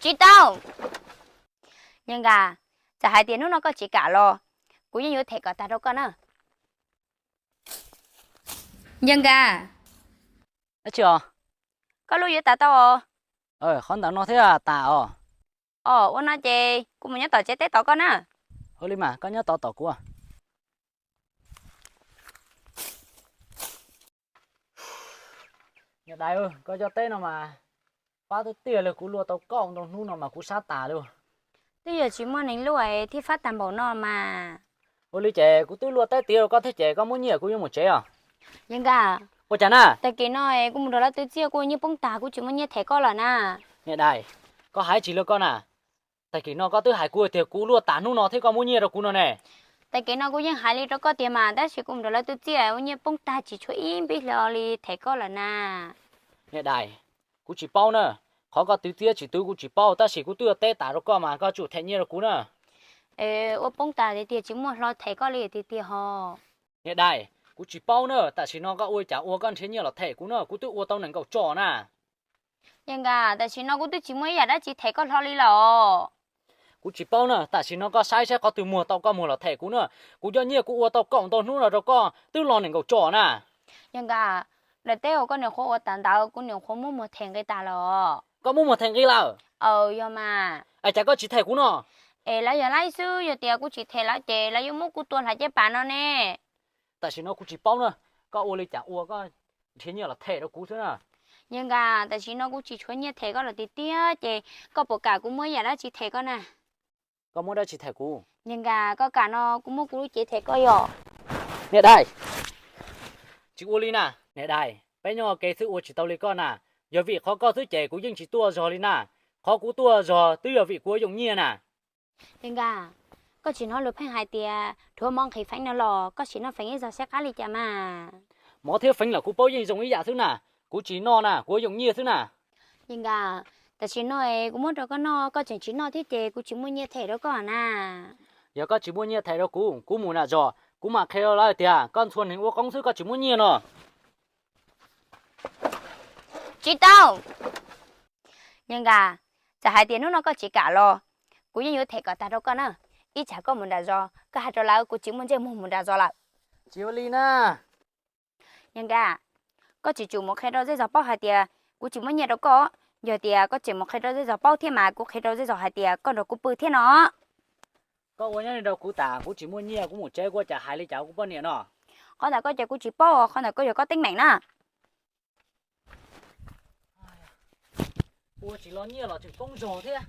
Tsis tau! Yawg Nkaj, txawm hais tias hnub no koj tsis kam los, kuv yeej yuav them kom tag rau koj na. Yawg Nkaj, koj lub yuav tas tau os. Qhov ntawm no thiab tas os. Os, ua no ces kuv mus nyob tom tsev teb tos koj na. Ua li mas koj nyob tos tos kuv. Niam dais, koj cov teb no mas pab twb tiag li, kuv luaj tau kaum ntau hnub no mas kuv sab tas li. Twb yog tsis muaj neeg luaj thiaj fab tag npaum no mas. Ua li ces kuv twb luaj teb tiav rau koj thiab ces koj muab nyiaj kuv yuav mus tsev os. Yawg Nkaj, ua cas na? Tag kis no kuv mus nrog lawv twv txiaj kuv ua nyiaj poob tag kuv tsis muaj nyiaj them koj lawm na. Niam dais, koj hais tsis li koj na. Tag kis no koj twb hais kuv tias kuv luaj tas hnub no thiab koj muab nyiaj rau kuv no ne. Tag kis no kuv yeej hais li rau koj tiag mas tab sis kuv mus nrog lawv twv txiaj ua nyiaj poob tag tsis tshuav ib npib hlo li them koj lawm na. Niam dais, kuv tsis paub na. Qhov koj twv txiaj tsis twv kuv tsis paub tab sis kuv twb ua teb tas rau koj mas koj tsum them nyiaj rau kuv na. Ua poob tas tiag tiag tsis muaj hlo them koj li tiag tiag ho. Niam dais, kuv tsis paub na, tam sim no koj ua li cas ua koj nrhiav nyiaj los them kuv na, kuv twb ua tau nees nkaum tso na. Yawg Nkaj, tam sim no kuv twb tsis muaj ib yam dab tsi them koj hlo li lawm. Kuv tsis paub na, tam sim no koj saib saib qhov twg muag tau koj muag los them kuv na. Kuv cov nyiaj kuv ua tau kaum ntau hnub no rau koj twb los nees nkaum tso na. Yawg Nkaj, daim teb uas koj niam qhuav ua tas ntawd kuv niam qhuav muab muag them nqi tas lawm. Koj muab muag them nqi lawm? Aws, yog mas. Es cas koj tsis them kuv no? Es lawv yog laib xwb, yog tias kuv tsis them lawv ces lawv yuav muab kuv tua hlais caj pas no ne. Tam sim no kuv tsis paub na, koj ua li cas ua koj nrhiav nyiaj los them rau kuv xwb na. Yawg Nkaj, tam sim no kuv tsis tshuav nyiaj them koj lawm tiag tiag ces koj puas kam kuv muab yam dab tsi them koj na? Koj muab dab tsi them kuv? Yawg Nkaj, koj kam no kuv muab kuv lub cev them koj yom. Niam dais, tsis ua li na. Niam dais, peb nyob ua ke xwb ua tsis tau li koj na. Yog vim qhov koj xwb ces kuv yeej tsis tuaj zog li na. Qhov kuv tuaj zog twb yog vim kuv ua yooj nyiaj na. Yawg Nkaj, koj tsis hnov luag pheej hais tias rhuav mov nqhis feev no los koj sim noj feev ib zaug saib qab li cas mas. Mov thiab feev los kuv paub yeej zoo ib yam xwb na. Kuv tsis noj na, kuv ua yooj nyiaj xwb na. Yawg Nkaj, tam sim no kuv muab rau koj noj koj tseem tsis noj thiab ces kuv tsis muaj nyiaj them rau koj na. Yog koj tsis muaj nyiaj them rau kuv, kuv mus nram zos kuv mam qhia rau lawv tias koj ntxhua neeg ua qoob xwb koj tsis muaj nyiaj no. Tsis tau! Yawg Nkaj, txawm hais tias hnub no koj tsis kam los, kuv yeej yuav them kom tag rau koj na. Ib tsam koj mus nram zos koj hais rau lawv kuv tsis muaj ntsej muag mus nram zos lawm. Tsis ua li na. Yawg Nkaj, koj tsis tsum mus qhia rau zej zos paub hais tias kuv tsis muaj nyiaj rau koj. Yog tias koj tseem mus qhia rau zej zos paub thiab mas kuv qhia rau zej zos hais tias koj nrog kuv pw thiab no. Koj ua nyob li rau kuv tas, kuv tsis muaj nyiaj kuv mus tsev, kuv ua cas hais li cas kuv poj niam no. Qhov ntawd koj ces kuv tsis paub, qhov ntawd koj yog koj teeb meem na. Ua tsis los nyiaj los tseem poob zog thiab.